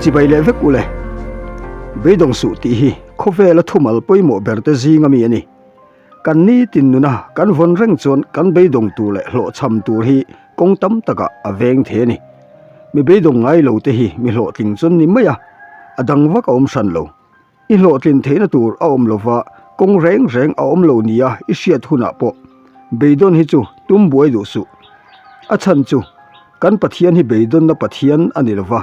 Chibai leh vek ule. Beidawng suh tih hi khawvela thumal pawimawh ber te zing ami a ni. Kan nitin nuna kan vawn reng chuan kan beidawng tur leh hlawhchham tur hi kawng tam takah a veng thei a ni. Mi beidawng ngai lo te hi mi hlawhtling chuan ni mai a, a dang vak a awm hran lo. I hlawhtlin theihna tur a awm lova, kawng reng reng a awm lo nia i hriat hunah pawh beidawn hi chu tum buai duh suh. A chhan chu kan Pathian hi beidawnna Pathian a ni lova,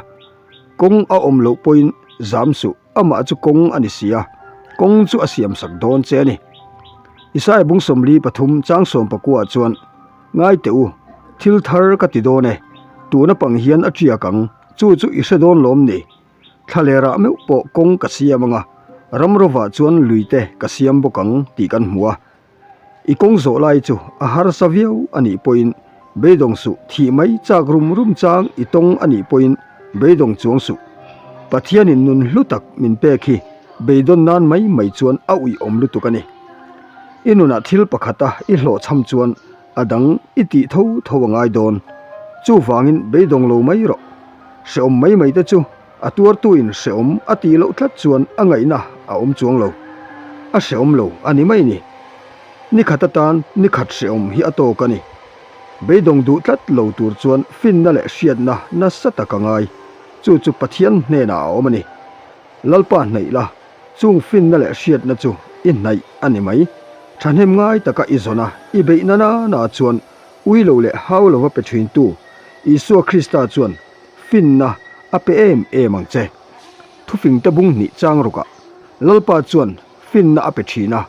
kawng a awm loh pawhin zam suh, amah chu kawng a ni si a, kawng chu a siamsak dawn che a ni. Isaiah bung 43 chang sawmpakua chuan, Ngai teh u, thil thar ka ti dawn e, tuna pang hian a tiak ang, chu chu i hre dawn lawm ni? Thlalerah meuh pawh kawng ka siam ang a, ram rovah chuan lui te ka siam bawk ang tih kan hmu a. I kawng zawh lai chu a harsa viau a nih pawhin beidawng suh, thih mai chak rum rum chang i tawng a nih pawhin beidawng chuang suh. Pathianin nun hlu tak min pek hi beidawn nan mai mai chuan a uiawm lutuk a ni. I nunah thil pakhata i hlawhchham chuan A dang i tih tho tho a ngai dawn. Chuvangin beidawng lo mai rawh. Hrehawm mai mai te chu a tuartuin hrehawm a tih loh tlat chuan a ngaihna a awm chuang lo. A hrehawm lo a ni mai ni. Ni khat atan ni khat hrehawm hi a tawk a ni. Beidawng duh tlat lo tur chuan finna leh hriatna nasa tak a ngai. Chu chu Pathian hnenah a awm a ni. Lalpa hnaih la. Chung finna leh hriatna chu i hnaih a ni mai. Thahnem ngai taka i zawn a, i beih na nana chuan ui lo leh hau lova pe thintu Isua Krista chuan finna a pe em em ang che. Thufingte bung hnih chang rukah Lalpa chuan finna a pe thin a,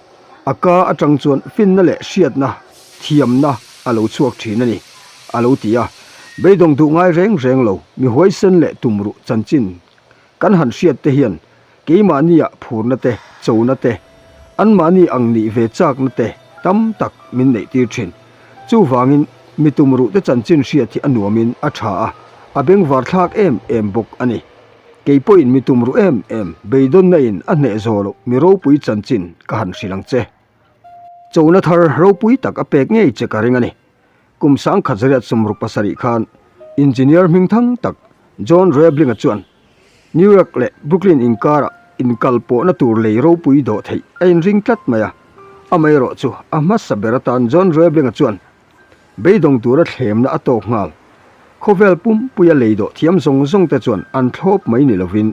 a ka atang chuan finna leh hriatna, thiamna a lo chhuak thin a ni, a lo ti a. Beidawng duh ngai reng reng lo, mi huaisen leh tumruh chanchin kan han hriat te hian Keimahnia phurna te, chona te, anmahni ang nih ve chakna te tam tak min neihtir thin. Chuvangin, mi tumruhte chanchin hriat hi a nuamin a tha a, a bengvar thlak em em bawk a ni. Kei pawhin mi tumruh em em, beidawnna in a hneh zawh loh mi ropui chanchin ka han hrilh ang che. Chona thar ropui tak a pek ngei che ka ring a ni. Kum sangkhat zariat sawmruk pasarih khan engineer hmingthang tak John Roebling-a chuan New York leh Brooklyn inkarah inkal pawhna tur lei ropui dawh theih a inring tlat mai a. Amaherawh chu a hmasa ber atan John Roebling-a chuan beidawng tura thlemna a tawk nghal. Khawvel pumpuia lei dawh thiam zawng zawng te chuan an thlawp mai ni lovin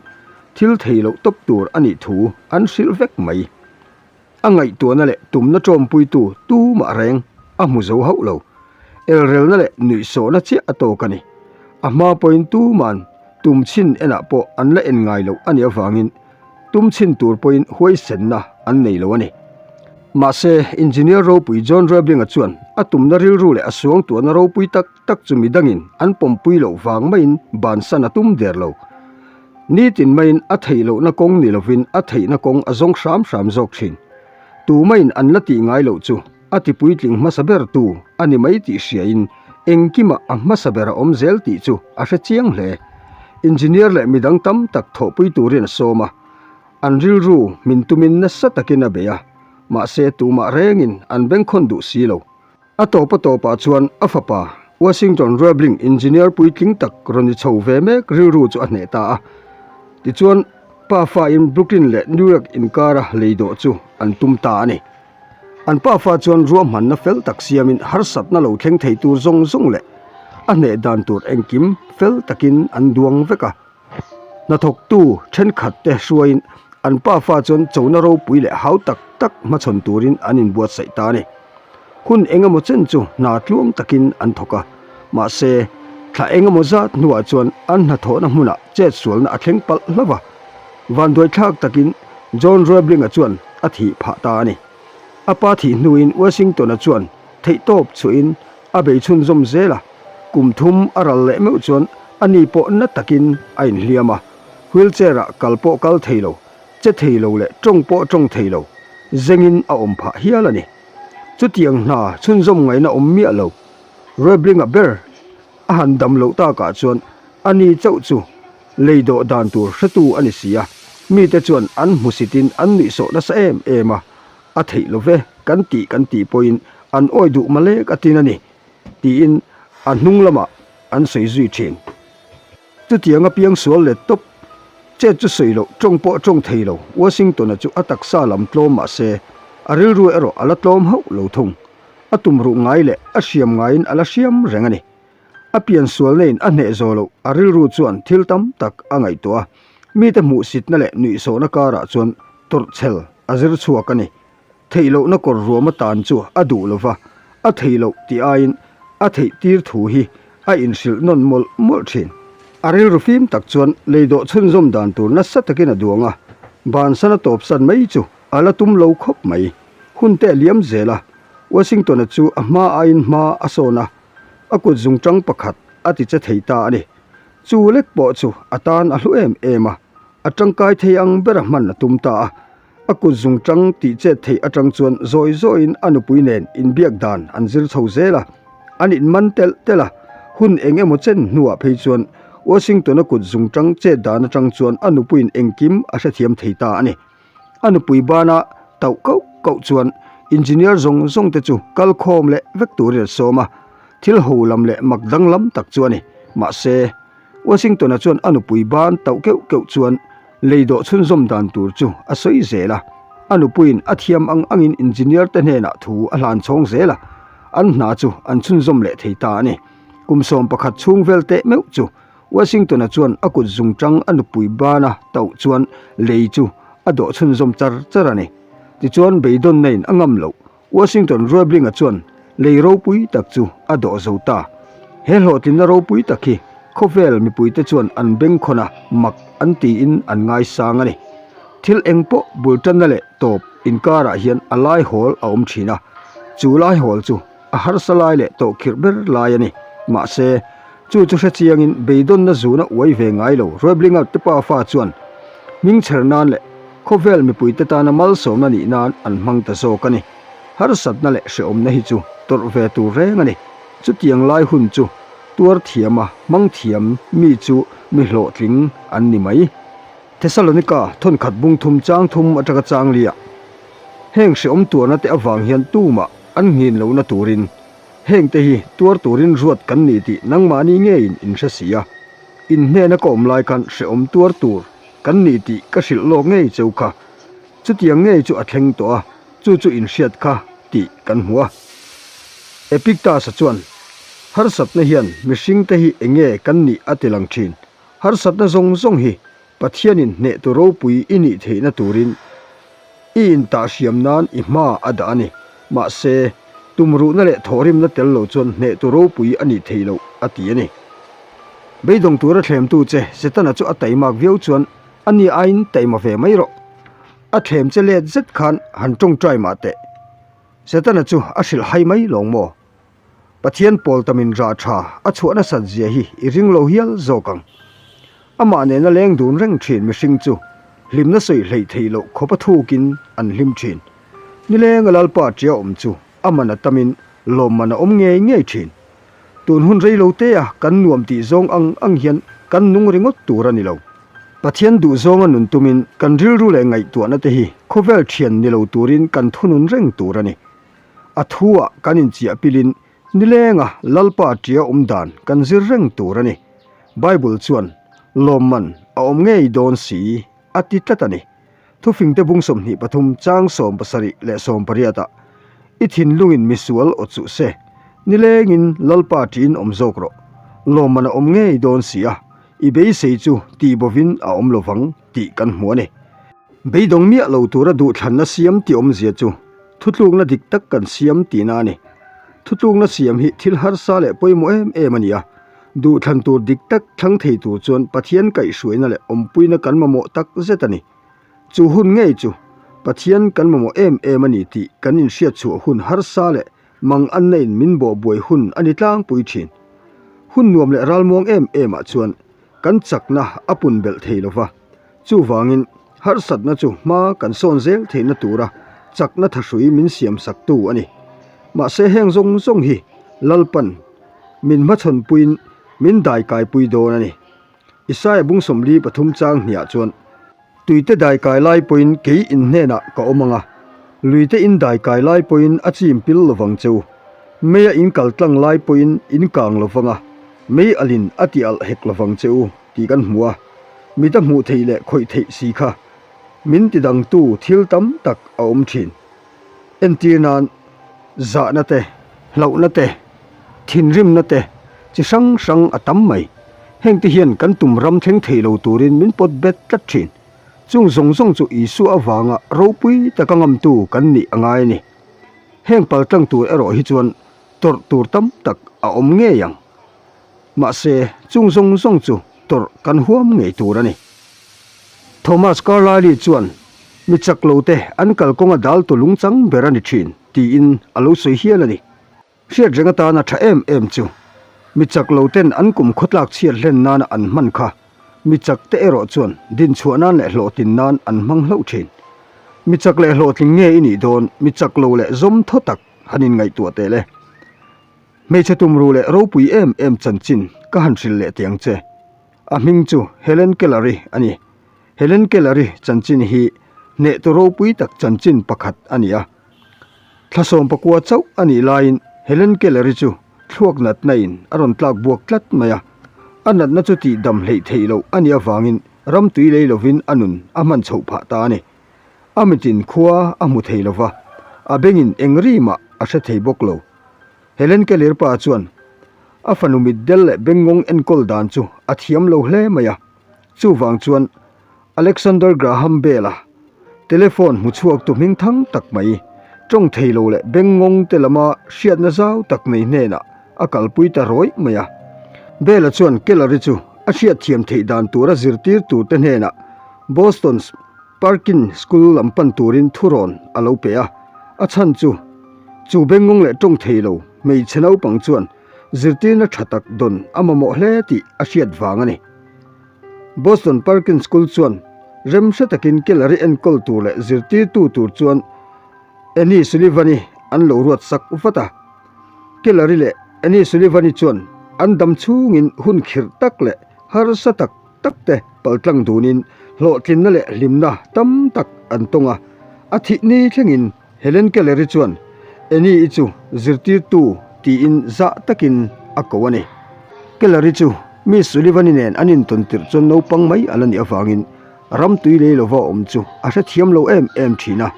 thil thei loh tawp tur a nih thu an hrilh vek mai. A ngaihtuahna leh tumna ṭawmpuitu tumah reng a hmu zo hauh lo. Elrelna leh nuihsawhna chiah a tawk a ni. A hma pawhin tuma'n tum chhin enah pawh an la en ngai loh a nih avangin tum chhin tur pawhin huaisenna an nei lo a ni. Mahse, Engineer ropui John Roebling-a chuan a tumna rilru leh a suangtuahna ropui tak tak chu midangin an pawmpui loh vang maiin bansan a tum der lo. Nitin maiin a theih lohna kawng ni lovin a theihna kawng a zawng hram hram zawk thin. Tumaiin an la tih ngai loh chu a ti puitling hmasa ber tu a ni mai tih hriain engkimah a hmasa ber a awm zel tih chu a hre chiang hle. Engineer leh midang tam tak thawhpui turin a sawm a, an rilru min tumin nasa takin a bei a, mahse tumah rengin an bengkhawn duh si lo. A tawp a tawpah chuan a fapa, Washington Roebling engineer puitling tak rawn ni chho ve mek rilru chu a hneh ta a. Tichuan, pa fain Brooklyn leh New York inkara lei dawh chu an tum ta a ni. An pa fa chuan ruahmanna fel tak siamin harsatna lo thleng thei tur zawng zawng leh a hneh dan tur engkim fel takin an duang vek a. Hnathawktu thenkhat te hruaiin an pafa chuan chona ropui leh hau tak tak hmachhawn turin an inbuatsaih ta a ni. Hun eng emaw chen chu hna tluang takin an thawk a, mahse thla eng emaw zat hnuah chuan an hnathawhna hmunah chetsualna a thleng palh hlauh a, vanduaithlak takin John Roebling-a chuan a thih phah ta a ni. A pa thih hnuin Washington-a chuan theihtawp chhuahin a bei chhunzawm zel a, kum thum a ral leh meuh chuan a ni pawh na takin a inhliam a, wheelchair-ah kal pawh kal thei lo, che thei lo leh tawng pawh tawng thei lo, zengin a awm phah hial a ni. Chutiang hna chhunzawm ngaihna awm miah lo, Roebling-a ber a han dam loh takah chuan a ni chauh chu lei dawh dan tur hretu a ni si a, mite chuan an hmusitin an nuihsawh nasa em em a, A theih lo ve, kan tih kan tih pawhin an awi duh malek a tin a ni, tiin a hnung lamah an sawi zui thin. Chutiang a piang sual let tawp. Chet chu sawi loh, tawng pawh tawng thei lo, Washington-a chu a taksa lam tlawm mah se, a rilru erawh a la tlawm hauh lo thung. A tumruh ngai leh a hriam ngaiin a la hriam reng a ni. A pian sualna in a hneh zawh loh, a rilru chuan thil tam tak a ngaihtuah a. Mite hmuhsitna leh nuihsawhna karah chuan tawrhchhel a zir chhuak a ni. Theih lohna kawr ruam atan chu a duh lo va, a thei loh tih aiin a theih tir thu hi a inhrilh nawn mawlh mawlh thin. A rilru fim tak chuan leidawh chhunzawm dan tur nasa takin a duang a, bansan a tawpsan mai chu a la tum lo khawp mai. Hun te a liam zel a, Washington-a chu a hma aiin hma a sawn a, a kut zungtang pakhat a ti che thei ta a ni. Chu lek pawh chu a tan a hlu em em a, a tangkai thei ang bera hman a tum ta a. A kut zungtang tih chet theih atang chuan zawi zawiin a nupui nen inbiak dan an zir chho zel a, an inman telh telh a, hun eng emaw chen hnuah phei chuan Washington-a kut zungtang chet dan atang chuan a nupuiin engkim a hrethiam thei ta a ni. A nupui bana tauh kauh kauh chuan engineer zawng zawng te chu kal khawm leh vek turin a sawm a, thil ho lam leh mak danglam tak chu a ni. Mahse. Washington-a chuan a nupui ban tauh keuh keuh chuan lei dawh chhunzawm dan tur chu a sawi zel a. A nupuiin a thiam ang angin engineer te hnenah thu a hlan chhawng zel a, an hna chu an chhunzawm leh thei ta a ni. Kum 11 chhung vel teh meuh chu Washington-a chuan a kut zungtang a nupui bana tauh chuan lei chu a dawh chhunzawm char char a ni. Tichuan beidawnna in a ngam loh Washington Roebling-a chuan lei ropui tak chu a dawh zo ta. He hlawhtlinna ropui tak hi khawvel mipuite chuan an bengkhawn a, mak an tiin an ngaisang a ni. Thil eng pawh bul tanna leh tawp inkarah hian a laihawl a awm thin a, chu laihawl chu a harsa lai leh tawhkhirh ber lai a ni. Mahse, chu chu hre chiangin beidawnna zuna uai ve ngai lo Roebling-a te pafa chuan hmingchher nan leh Khawvel mipuite tana malsawmna nih nan an hmang ta zawk a ni. Harsatna leh hrehawmna hi chu tawrh ve tur reng a ni. Chutiang lai hun chu tuar thiama hmang thiam mi chu mi hlawhtling an ni mai. Thesalonika thawnkhat bung thum chang thum atanga chang liah heng hrehawm tuarna te avang hian tumah an nghin lohna turin hengte hi tuar turin ruat kan ni tih nangmahni ngeiin in hre si a. In hnena ka awm lai khan hrehawm tuar tur Kan nih tih ka hrilh lawk ngei cheu kha. Chutiang ngei chu a thleng tawh a, chu chu inhriat kha tih kan hmu a. Epictetus-a chuan, Harsatna hian mihringte hi eng nge kan nih a ti lang thin. Harsatna zawng zawng hi Pathianin hnehtu ropui i nih theihna turin i intahhriam nan i hma a dah a ni. Mahse, tumruhna leh thawhrimna tel lo chuan hnehtu ropui a nih theih loh a ti a ni. Beidawng tura thlemtu che Setana chu a taimak viau chuan a ni aiin taima ve mai rawh. A thlem che let zet khan han tawngtai mah teh. Setana chu a hrilh hai mai lawng maw? Pathian pawl tamin rah tha a chhuah nasat zia hi i ring lo hial zawk ang. Amah nena leng dun reng thin mihring chu hlimna sawi hleih theih loh khawpa thukin an hlim thin. Nilenga Lalpa tia awm chu a man a tamin lawmman a awm ngei ngei thin. Tun hun rei lo te a kan nuam tih zawng ang ang hian kan nung ringawt tur a ni lo. Pathian duh zawnga nun tumin kan rilru leh ngaihtuahna te hi khawvel thian ni lo turin kan thunun reng tur a ni. A thu ah kan inchiah pilin nilenga Lalpa tia awm dan kan zir reng tur a ni. Bible chuan lawmman a awm ngei dawn si a ti tlat a ni. Thufingte bung 23 chang 70 leh 18 ah, I thinlungin misual aw chuh se, nilengin Lalpa tiin awm zawk rawh. Lawmman a awm ngei dawn si a, i beisei chu tih bovin a awm lovang tih kan hmu a ni. Beidawng miah lo tura duhthlanna siam tih awmzia chu thutlukna dik tak kan siam tihna a ni. Thutlukna siam hi thil harsa leh pawimawh em em a ni a, Duhthlan tur dik tak thlang thei tur chuan Pathian kaihhruaina leh awmpuina kan mamawh tak zet a ni. Chu hun ngei chu Pathian kan mamawh em em a ni tih kan inhriat chhuah hun harsa leh manganna in min bawhbuai hun a ni tlangpui thin. Hun nuam leh ralmuang em em ah chuan kan chakna a pun belh thei lo va. Chuvangin harsatna chu hma kan sawn zel theihna tura chakna thahrui min siam saktu a ni. Mahse heng zawng zawng hi Lalpan min hmachhawnpuiin min daikaipui dawn a ni. Isaia bung 43 chang hniah chuan, Tuite daikai lai pawhin kei in hnenah ka awm ang a, luite in daikai lai pawhin a chim pil lovang che u. Meia in kal tlang lai pawhin in kang lovang a, mei alin a ti alh hek lovang che u tih kan hmu a. Mita hmuh theih leh khawih theih si kha min tidangtu thil tam tak a awm thin. Entir nan zahna te, hlauhna te, thinrimna te chi hrang hrang a tam mai. Hengte hian kan tum ram thleng thei lo turin min pawt bet tlat thin. Chung zawng zawng chu Isua avanga ropui taka ngamtu kan nih a ngai a ni. Heng paltlang tur erawh hi chuan tawrh tur tam tak a awm ngei ang. Mahse, chung zawng zawng chu tawrh kan huam ngei tur a ni. Thomas Carlyle chuan, Mi chak lote an kalkawnga daltu lungchang ber a ni thin, tiin a lo sawi hial a ni. Hriat reng atana tha em em chu, mi chak loten an kum khawtlak chhiat hlen nana an hman kha mi chak te erawh chuan dinchhuah nan leh hlawhtlin nan an hmang hlauh thin. Mi chak leh hlawhtling nge i nih dawn, mi chak lo leh zawm thaw tak han inngaihtuah teh le. Hmeichhe tumruh leh ropui em em chanchin ka han hrilh leh teh ang che. A hming chu Helen Keller-i a ni. Helen Keller-i chanchin hi hnehtu ropui tak chanchin pakhat a ni a. Thla sawmpakua chauh a nih laiin Helen Keller-i chu thluak natna in a rawn tlak buak tlat mai a. A natna chu tih dam hleih theih loh a nih avangin ram tui lei lovin a nun a hman chhoh phah ta a ni. A mitin khua a hmu thei lova, a bengin eng ri mah a hre thei bawk lo. Helen Keller pa chuan a fanu mitdel leh bengngawng enkawl dan chu a thiam lo hle mai a, chuvang chuan Alexander Graham Bell-a telephone hmu chhuaktu hming thang tak mai, tawng thei lo leh bengngawng te lama hriatna zau tak nei hnenah a kalpui ta rawih mai a. Bell-a chuan Keller-i chu a hriatthiam theih dan tura zirtir turte hnenah Boston's Parkin School lam pan turin thurawn a lo pe a, a chhan chu chu bengngawng leh tawng thei lo hmeichhe naupang chuan zirtirna tha tak dawn a mamawh hle tih a hriat vang a ni. Boston Parkin School chuan rem hre takin Keller-i enkawl tur leh zirtirtu tur chuan Annie Sullivan-i an lo ruat sak vat a. Keller-i leh Annie Sullivan-i chuan an dam chhungin hun khirh tak leh harsa tak tak te paltlang dunin hlawhtlinna leh hlimna tam tak an tawng a. A thih ni thlengin Helen Keller-i chuan Annie-i chu zirtirtu tiin zah takin a ko a ni. Keller-i chu Miss Sullivan-i nen an intawn tirh chuan naupang mai a la nih avangin ram tui lei lova awm chu a hrethiam lo em em thin a,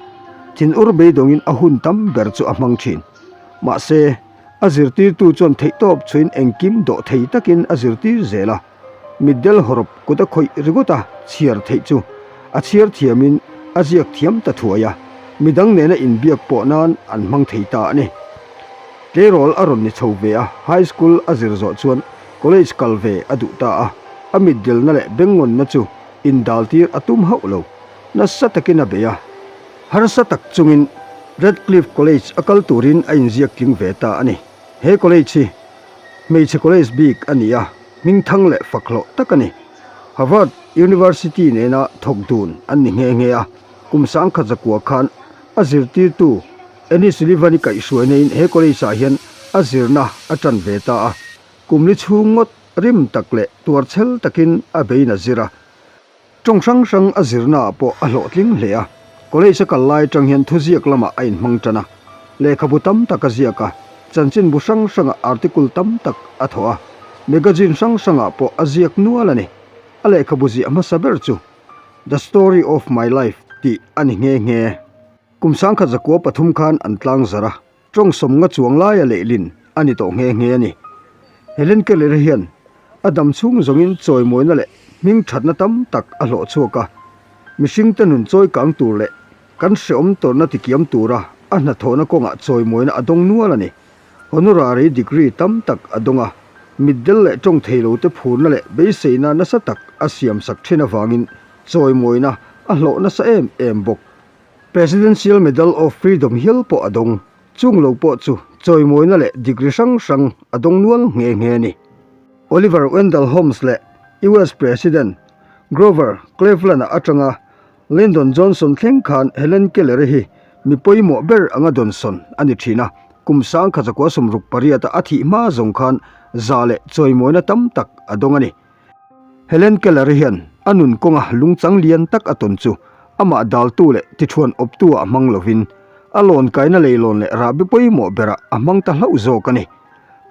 thinur beidawngin a hun tam ber chu a hmang thin. Mahse, a zirtirtu chuan theihtawp chhuin engkim dawh thei takin a zirtir zel a. Mitdel hawrawp kut a khawih ringawt a chhiar theih chu a chhiar thiamin a ziak thiam ta thuai a, midang nena inbiak pawh nan an hmang thei ta a ni. Tleirawl a rawn ni chho ve a, high school a zir zawh chuan college kal ve a duh ta a, a mitdelna leh bengngawnna chu indaltir a tum hauh lo, nasa takin a bei a. Harsa tak chungin Radcliffe College a kal turin a inziak tling ve ta a ni. He college hi Hmeichhe college bik a ni a, hmingthang leh fakhlawh tak a ni. Harvard University nena thawk dun an ni nghe nghe a, kum sangkhat zakua khan a zirtirtu Annie Sullivan-i kaihhruaina-in he college-ah hian a zirna a tan ve ta a, kum li chhung ngawt rim tak leh tuarchhel takin a bein a zir a. Tawng hrang hrang a zirnaah pawh a hlawhtling hle a, college a kal lai atang hian thuziak lamah a inhmang tan a, lehkhabu tam tak a ziak a, chanchinbu hrang hrangah article tam tak a thawh a, magazine hrang hrangah pawh a ziak nual a ni. A lehkhabu ziah hmasa ber chu The Story of My Life tih a ni nghe nghe. Kum sangkhat zakua pathum khan an tlang zarh a. Tawng sawmnga chuang laia lehlin a ni tawh nghe nghe a ni. Helen Keller hian a dam chhung zawngin chawimawina leh hming thatna tam tak a hlawh chhuak a. Mihringte nun chawi kang tur leh kan hreawm tawrhna tikiam tura a hnathawhna kawngah chawimawina a dawng nual a ni. Honorary degree tam tak a dawng a, mitdel leh tawng theilote phurna leh beiseina nasa tak a siamsak thin avangin chawimawina a hlawh nasa em em bawk. Presidential Medal of Freedom hial pawh a dawng. Chung lo pawh chu chawimawina leh degree hrang hrang a dawng nual nghe nghe a ni. Oliver Wendell Holmes leh US President Grover Cleveland-a atanga Lyndon Johnson thleng khan Helen Keller-i hi mi pawimawh ber anga dawnsawn a ni thin a, kum sangkhat zakua sawmruk pariata a thih hma zawng khan za leh chawimawina tam tak a dawng a ni. Helen Keller hian a nun kawnga lungchang lian tak a tawn chu amah daltu leh tithuan awptu ah hmang lovin a lawn kaina leilawn leh rahbi pawimawh berah a hmang ta hlauh zawk a ni.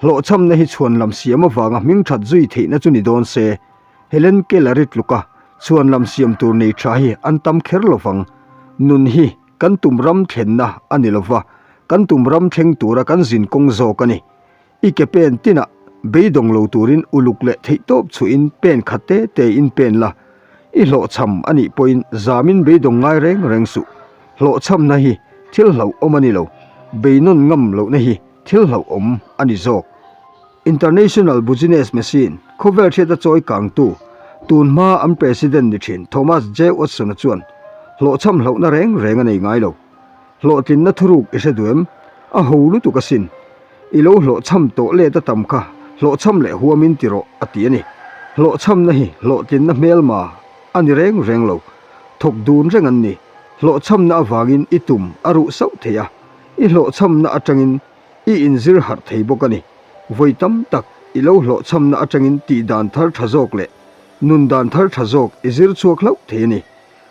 Hlawhchhamna hi chhuan lam siam avanga hming that zui theihna chu ni dawn se, Helen Keller-i tluka. Chhuanlam siam tur nei tha hi an tam kher lo vang. Nun hi kan tum ram thlenna a ni lo va, kan tum ram thleng tura kan zin kawng zawk a ni. I ke pen tinah beidawng lo turin uluk leh theihtawp chhuihin pen khat te tein pen la. I hlawhchham a nih pawhin zamin beidawng ngai reng reng suh. Hlawhchhamna hi thil hlauhawm a ni lo, beinawn ngam lohna hi thil hlauhawm a ni zawk. International Business Machine, khawvel hriata chawi kangtu, tun hma an President ni thin Thomas J. Watson-a chuan hlawhchham hlauhna reng reng a nei ngai lo. Hlawhtlinna thuruk i hre duh em? A ho lutuk asin. I lo hlawhchham tawh let a tam kha hlawhchham leh huamin ti rawh a ti a ni. Hlawhchhamna hi hlawhtlinna hmelma a ni reng reng lo. Thawk dun reng an ni. Hlawhchhamna avangin i tum a ruh sauh thei a, i hlawhchhamna atangin i inzir harh thei bawk a ni. Vawi tam tak i lo hlawhchhamna atangin tih dan thar tha zawk leh nun dan thar tha zawk i zir chhuak hlauh thei a ni.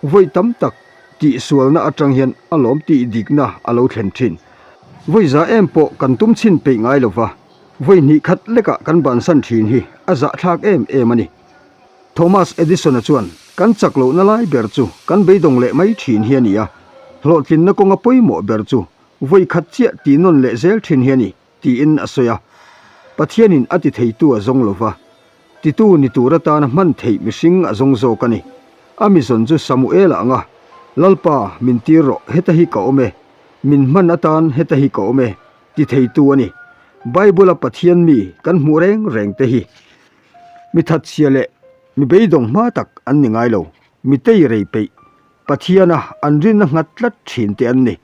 Vawi tam tak tih sualna atang hian a lawm tih dikna a lo thlen thin. Vawi za em pawh kan tum chhin peih ngai lo va, vawi hnih khat lekah kan bansan thin hi a zahthlak em em a ni. Thomas Edison-a chuan, Kan chak lohna lai ber chu kan beidawng leh mai thin hi a ni a, hlawhtlinna kawnga pawimawh ber chu vawi khat chiah tih nawn leh zel thin hi a ni, tiin a sawi a. Pathianin a ti theitu a zawng lo va, titu ni tur atana hman theih mihring a zawng zawk a ni. A mizawn chu Samuela ang a, Lalpa, min tir rawh, heta hi ka awm e, min hman atan heta hi ka awm e, ti theitu a ni. Bible-a Pathian mi kan hmuh reng reng te hi mi thatchhia leh mi beidawng hma tak an ni ngai lo, mi tei rei peih, Pathiana an rinna nghat tlat thin te an ni.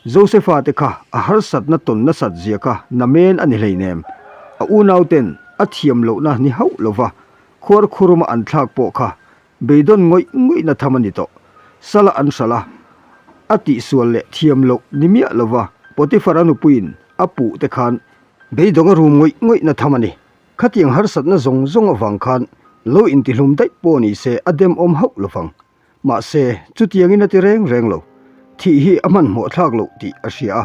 Josefa te kha a harsatna tawn nasat zia kha namen a ni hleinem. A unauten a thiam lohna ni hauh lova khuarkhuruma an thlak pawh kha beidawn ngawih ngawihna tham a ni tawh. Sala an hralh a, a tihsual leh thiam loh ni miah lova Potiphar-a nupuiin a puh te khan beidawng a rum ngawih ngawihna tham a ni. Khatiang harsatna zawng zawng avang khan lo intihlum daih pawh ni se a demawm hauh lovang. Mahse, chutiangin a ti reng reng lo. Thih hi a hmanhmawh thlak loh tih a hria a.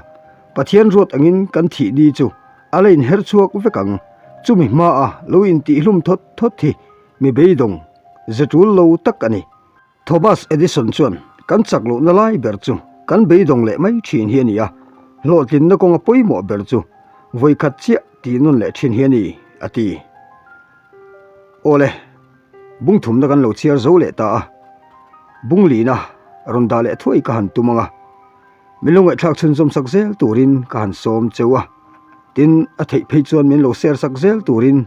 Pathian ruat angin kan thih ni chu a la inher chhuak vek ang. Chumi hmaa lo intihhlum thawt thawt hi mi beidawng ze tul lo tak a ni. Thomas Edison chuan kan chak lohna lai ber chu kan beidawng leh mai thin hi a ni a, hlawhtlinna kawnga pawimawh ber chu vawikhat chiah tih nawn leh thin hi a ni, a ti. Awle, bung thumna kan lo chhiar zo leh ta a, bung lihna rawn dah leh thuai ka han tum ang a, min lo ngaihthlak chhunzawm sak zel turin ka han sawm cheu a, tin a theih phei chuan min lo share sak zel turin.